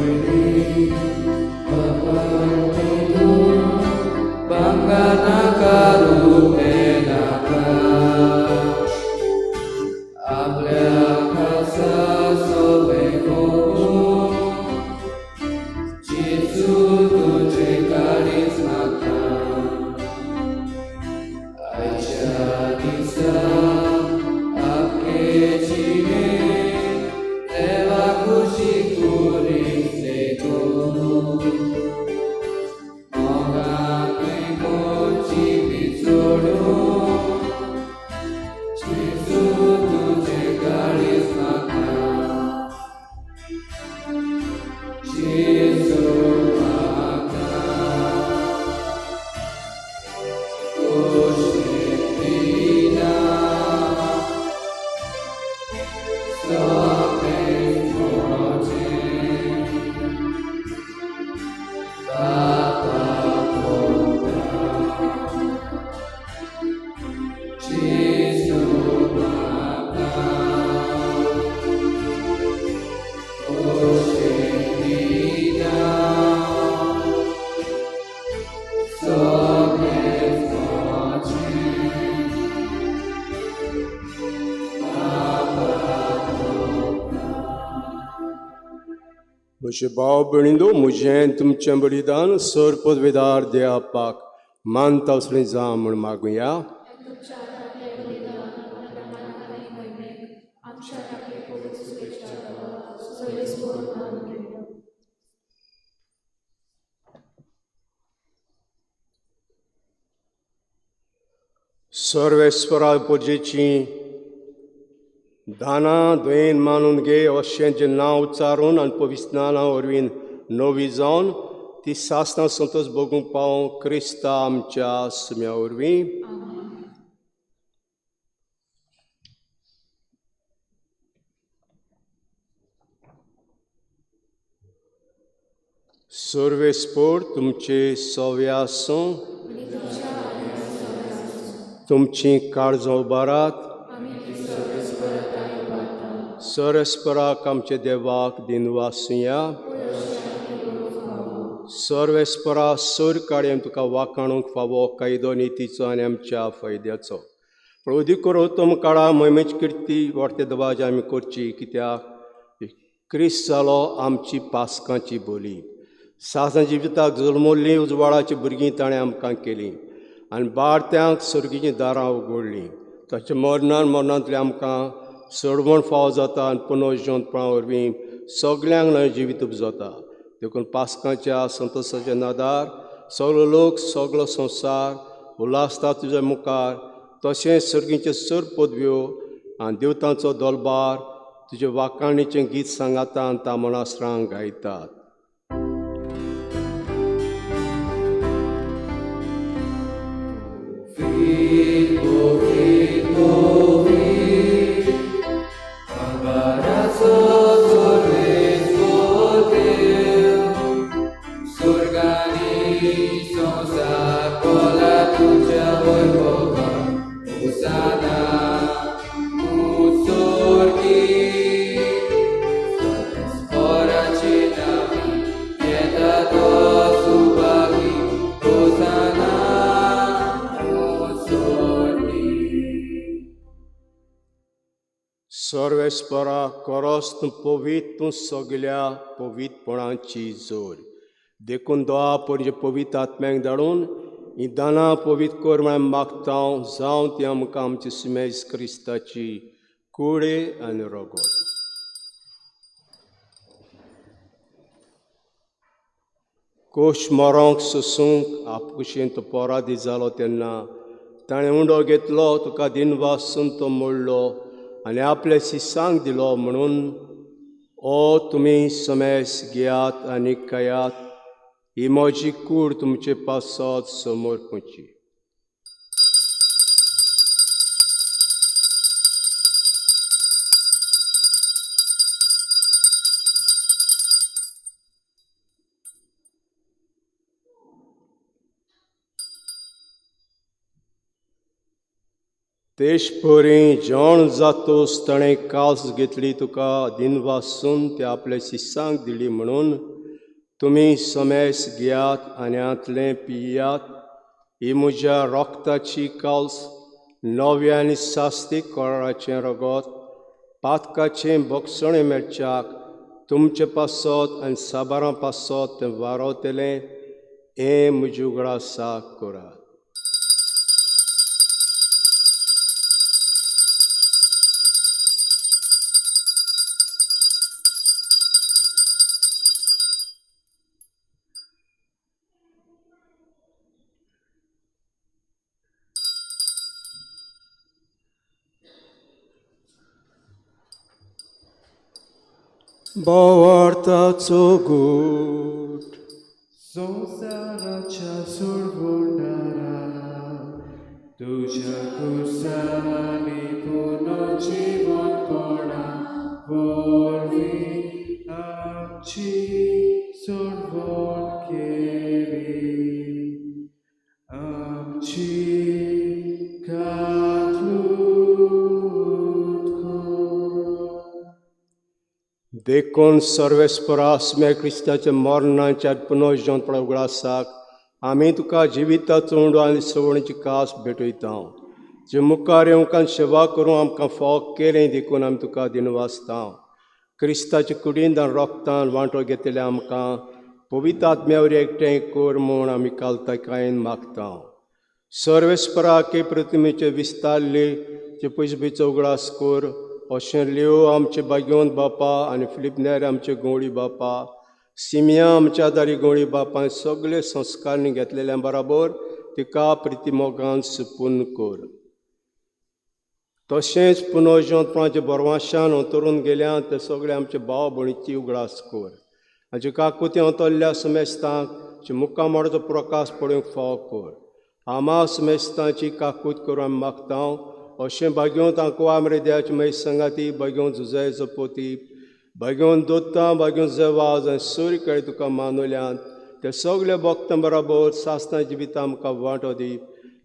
म्हजे भाव भयणींनो म्हजें तुमचें बलिदान सर पदवेदार देवापाक मानता असलें जावं म्हूण मागुया. सर्वेस्वरा पुजेची दानां द्वयन मानून घे अशें जें नांव उच्चारून आनी पवित्र वरवीं नवी जावन ती सासणां संतोश भोगूंक पावूं क्रिस्ता आमच्या सुम्या वरवीं. सर्वेस्पोर तुमचे सवे आसूं, तुमची काळजां उबारात. सर्वेस्पराक आमच्या देवाक दिनवासुया. सर्वेस्परा सर काडयेन तुका वाखाणूंक फावो कायदो नितीचो आनी आमच्या फायद्याचो. पूण अदीक करून काळा मोहिमेची किर्ती वाडते दबाज आमी करची, कित्याक क्रिस्त जालो आमची पासकांची बोली. सासणां जिविताक जल्मल्लीं उजवाडाची भुरगीं ताणें आमकां केलीं आनी बारत्यांक सर्गीचीं दारां उगडलीं. ताच्या मरणान मरणांतलें आमकां सोडवण फावो जाता आनी पुनर्जिवंतपणा वरवीं सगल्यांक नवें जिवीत उपजता. देखून पासकांच्या संतोशाच्या नादार सगलो लोक सगलो संवसार उल्हासता तुज्या मुखार. तशेंच सर्गीच्यो सर पदव्यो आनी देवतांचो दलबार तुज्या वाखाणीचें गीत सांगाता आनी तामणासरां गायतात. सर्वेस्परा करस तूं पवित्र, तूं सगल्या पवित्रपणाची जोर. देखून दोआ पडचे पवित्र आत्म्याक धाडून ही दानां पवित्र कर म्हळ्यार मागता जावं ती आमकां आमची सुमेज क्रिस्ताची कुडे आनी रगत. कोश मरोंक सोसूंक आपकुशीन तो पोरादी जालो तेन्ना ताणें उंडो घेतलो, तुका दिनवासून तो मोडलो आनी आपले शिसांक दिलो म्हणून ओ तुमी समेस घेयात आनी खायात, ही म्हजी कूड तुमचे पासत समर्पणची. तेशपरी जेवण जातोस ताणें कास घेतली तुका दिनवासून ते आपले शिसांक दिली म्हणून तुमी समेस घेयात आनी हांतलें पियात, ही म्हज्या रोगताची काल्स नव्या आनी सास्तीक कराराचें रगत पातकाचें भोगसणें मेळच्याक तुमचे पासत आनी साबारां पासत तें वारवतलें हें म्हजे उगडासाक करात. भावार्थाचो गूट संवसाराच्या सोडवणारा तुज्या कुसांनी पुनर्जीवन पडलें. देखून सर्वेस्परा स्मे क्रिस्ताच्या मरणाच्या पुनर्जनपणा उगडासाक आमी तुका जिविताचो उंडो आनी सवणीची कास भेटयता जे मुखार येवंक सेवा करूं आमकां फाव केलें देखून आमी तुका दिनवासता. क्रिस्ताच्या कुडीन आनी रोगतान वांटो घेतले आमकां पवित्र आत्म्या वरवीं एकठांय कर म्हूण आमी कालताकायेन मागता. सर्वेस्पराके प्रतिमेचे विस्तारले जे पयसुबीचो उगडास कर अशें लियो आमचे भाग्यवंत बापा आनी फिलीप नेर आमचे गवळी बापा सिमिया आमच्या दारी गवळी बापा सगळे संस्कार घेतलेल्या बराबर तिका प्रितीमोगान सुपून कर. तशेंच पुनर्जनपणाचे बरवाशान अंतरून गेल्या ते सगळे आमचे भाव भयणीची उगडास कर आनी काकुती अंतरल्या समेस्तांक मुक्कामोडाचो प्रकाश पळोवंक फाव कर. आमा समेस्तांची काकूत करून आमी मागता. अशें भाग्यवंत आंकवा देवाची महेश संगाती भाग्यवंत जुजायचो पोती भाग्यवंत दोत्ता भाग्यवंत जेवाज आनी सूर्य कळे तुका मानवल्यान ते सगळे भक्तां बराबर सासना जिविता आमकां वांटो दी.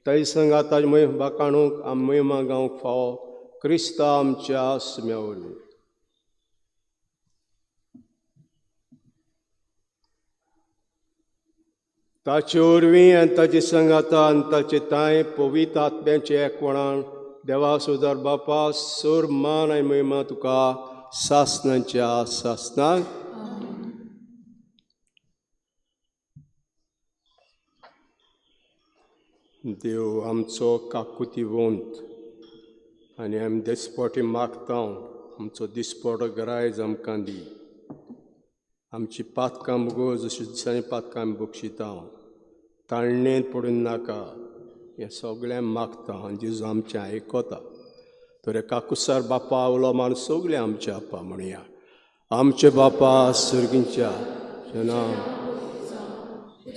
ताजी संगात मय बाकाणूंक आमी महिमा गावंक फावो क्रिस्ता आमच्या सुम्या वरवीं. ताचे वरवीं आनी ताचे संगाता आनी ताचे तांय पवित्र आत्म्याचे एकवणान देवा सुदार बापा सोर मान आनी महिमा तुका सासनाच्या सासनाक. देव आमचो काकुतीवंत आनी आमी दिसपटी मागता आमचो दिसपटो गरायज आमकां दी. आमची पातकां मुगो जशी दिसांनी पातकां आमी बक्षिता ताळणेंत पडून नाका हें सगळें मागता आनी जेजू आमचें आयकता. तर काकुसार बापा उलो मान सगळें आमच्या आपा म्हणया. आमचे बापा सर्गींच्या जना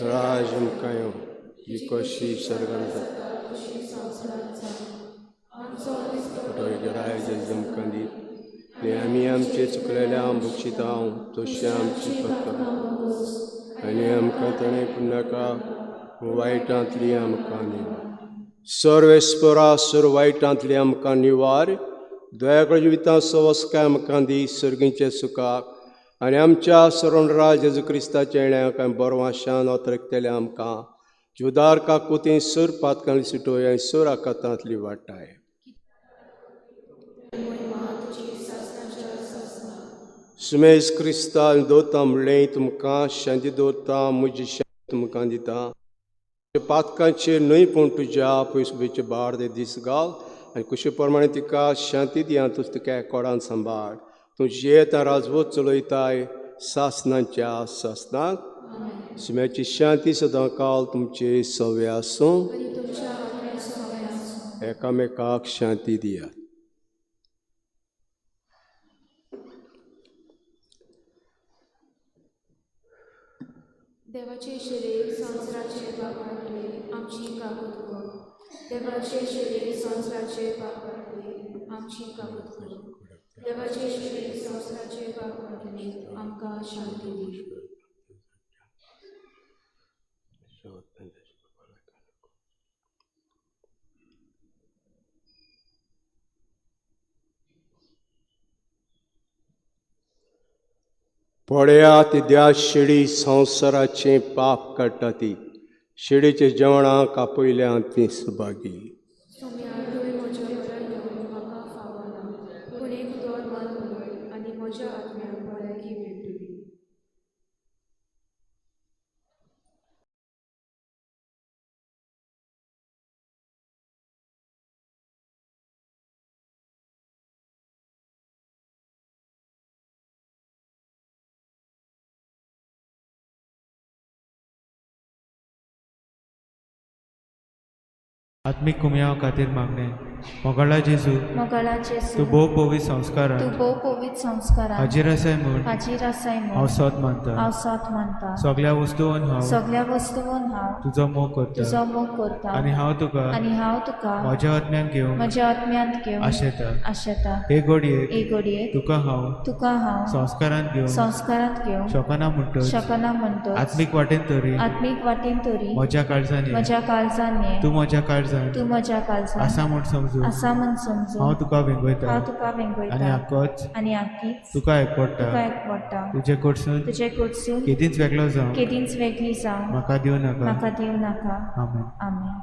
राज आमकां येवं ही कशी सर्गान जाता गरायज आमकां दी आनी आमी आमचे चुकलेल्या बक्षिता तशें आमची पत्ता आनी आमकां ताणें पुण्यका वायटांतली आमकां निवार. सर्वेस्परा सर वायटांतली आमकां निवार दयाकळ जिविता सवस्काय आमकां दी सर्गींचे सुखाक आनी आमच्या सरणराज जेजू क्रिस्ताच्या येण्याक आनी बरवाशान अतरकतले आमकां जुदार काकुती सर पातकांली सुटोय आनी सर आकातांतली वाटाय. सुमेज क्रिस्तान दवरता म्हणलें तुमकां शांती दवरता म्हजी शांती तुमकां दिता. पातकांचेर न्हय पूण तुज्या पयसुबेचे बार ते दीस घाल आनी कुशी प्रमाणे तिका शांती दी आनी तूं तिका एकोडान सांबाळ. तूं जियेता राजवत चलयताय सासनाच्या सासनाक. सुम्याची शांती सदां काल तुमचे सवे आसूं. एकामेकाक शांती दियात. देवाचे शरीर संवसाराचे पाप काडले आमची काकूत कर. देवाचे शरीर संवसाराचे पाप काडले आमची काकूत कर. देवाचे शरीर संवसाराचे पाप काडले आमकां शांती दी. पळयात त्या शिडी संवसाराचें पाप काडटा ती शिडीचे जेवणाक आपयल्या ती सुभागी. आत्मीक कुमयाव खातीर मागणें. मोगाळा जेजू, तूं भोव पवित्र संस्कारान हाजीर आसाय म्हूण हांव सोद मानता. सगळ्या वस्तून हांव तुजो मोग करता आनी हांव तुका म्हज्या आत्म्यान घेवंक आशेता. हे घडयेक तुका हांव संस्कारांत घेवंक शकना म्हणटच आत्मीक वाटेन तरी म्हज्या काळजान ये. तूं म्हज्या काळजान आसा म्हूण समजून समजून आसा म्हण समजून हांव तुका वेंगयता हांव तुका वेंगयता आनी आकोच आनी आकीच तुका एकवडटा तुका एकवडटा. तुजे कडसून तुजे कडसून केदींच वेगळो जावं केदींच वेगळी जावं म्हाका दिवं नाका. म्हाका दिवं नाका. आमेन. आमेन.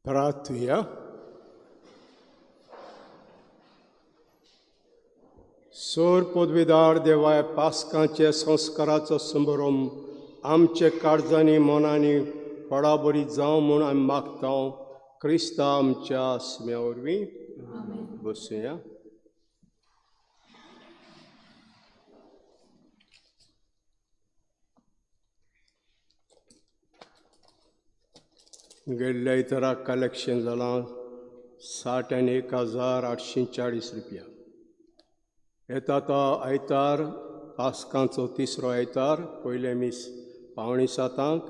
प्रार्थुया. सोर पदवीदार देवाय पास्कांचे संस्काराचो संभ्रम आमचे काळजांनी मनांनी फळाबरी जावं म्हूण आमी मागता क्रिस्ता आमच्या आसम्या वरवीं. बसुया. गेल्ल्या आयताराक कलेक्शन जालां 61,840 रुपया. येता तो आयतार पास्कांचो तिसरो आयतार पयलें मीस 6:45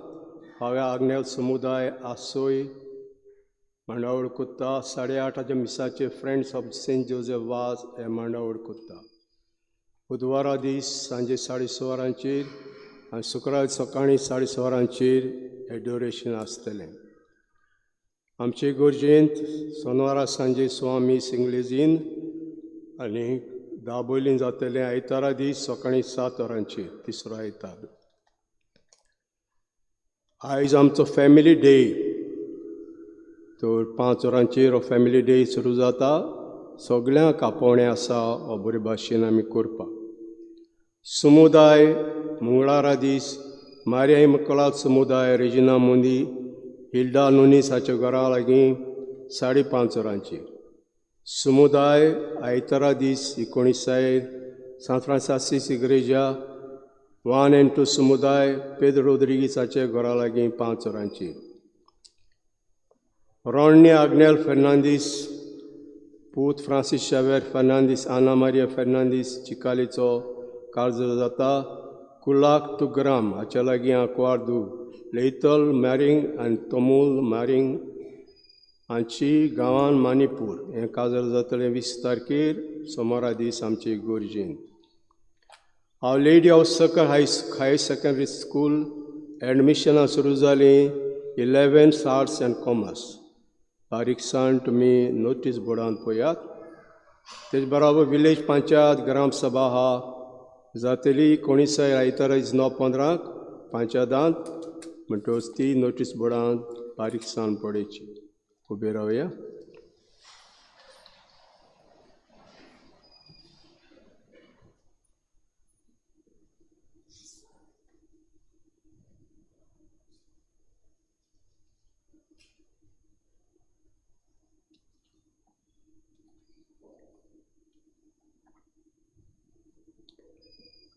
फाव्या आग्नेल समुदाय आसोय मांडावळ कोत्ता. 8:30 मिसाचे friends of Saint Joseph Vaz हे मांडावळ कोत्ता. बुधवारा दीस सांजे 6:30 वरांचेर आनी शुक्रार सकाळीं 6:30 वरांचेर एडोरेशन आसतलें. आमचे गोरजेंत सोनवारा सांजे 6 मीस इंग्लेजीन आनी दाबोलीन जातलें. आयतारा दीस सकाळीं 7 वरांचेर तिसरो आयतार. आयज आमचो फॅमिली डे तर 5 वरांचेर हो फॅमिली डे सुरू जाता. सगळ्यांक आपोवणें आसा हो बरे भाशेन आमी करपाक. समुदाय मंगळारा दीस मारिया इमकलाद समुदाय रेजिना मोंदी हिल्डा नुनीस हाच्या घरा लागीं 5:30 वरांचेर. समुदाय आयतारा दीस 19 सांत फ्रांसिस इग्रेजा 1 and 2 समुदाय पेद्रो रोद्रिगीस हाच्या घरा लागीं 5 वरांचेर. रॉडनी आग्नेल फेर्नांदीस पूत फ्रांसीस शावेर फेर्नांदीस आना मारिया फेर्नांदीस चिकालीचो कार्ज जाता. कुलाक तुग्राम हाच्या लागीं आंकवारदू लेतल मॅरिंग आनी तमूल मॅरिंग हांची गांवान मानीपूर हें काजर जातलें 20 तारखेर सोमारा दीस आमचे गोरजेन. Our Lady of Succour high secondary school एडमिशनां सुरू जालीं 11th arts and commerce. बारीकसाण तुमी नोटीस बोर्डान पळयात. तेच बराबर विलेज पंचायत ग्रामसभा आहा जातली 19 आयतारा 9:15 पंचायतांत म्हणटकच ती नोटीस बोर्डान बारीकसाण पळयची. उबे रावया.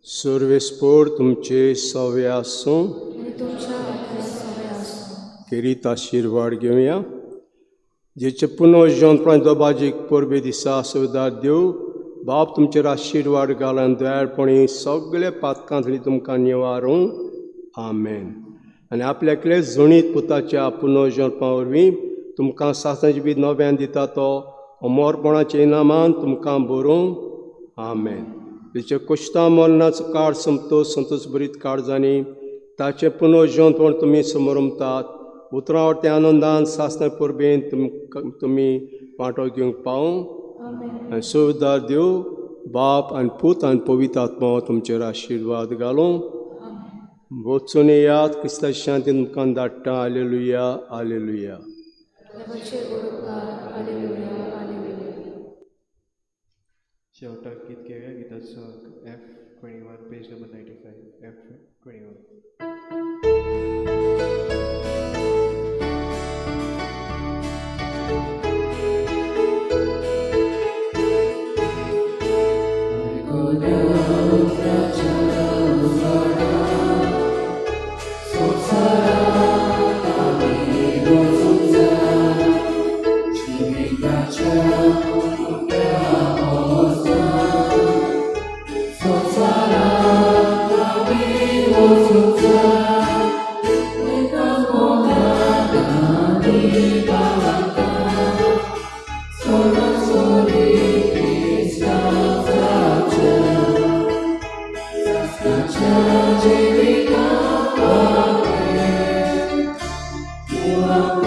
सर्वेस्पोर तुमचे सवे आसूं. केरीत आशिर्वाद घेवया. जेचे पुनर्जन दोबाजीक परबे दिसा सुविधा देव बाप तुमचेर आशिर्वाद घालून दयाळपणी सगळे पातकांतली तुमकां निवारूं. आमेन. आनी आपल्याकले जुणीत पुताच्या पुनर्जन्मा वरवीं तुमकां सासणाची बी नव्यान दिता तो अमरपणाच्या इनामान तुमकां बरोवं. आमेन. तेचे कुश्ता मरणाचो काळ संपतो संतोष भरीत काळजांनी ताचें पुनर्जन्मपण तुमी समरमतात. उतरां वरतें आनंदान सासणा परबेन तुमी वांटो घेवंक पावूं. आनी सुविधा देव बाप आनी पूत आनी पवित्र आत्मा तुमचेर आशिर्वाद घालूं. वचून येयात. क्रिस्ता शांतीन तुमकां धाडटा. आलेलुया आलेलुया. शेवटाक गीत घेवया. गिताचो F21 page number 95 F21. You are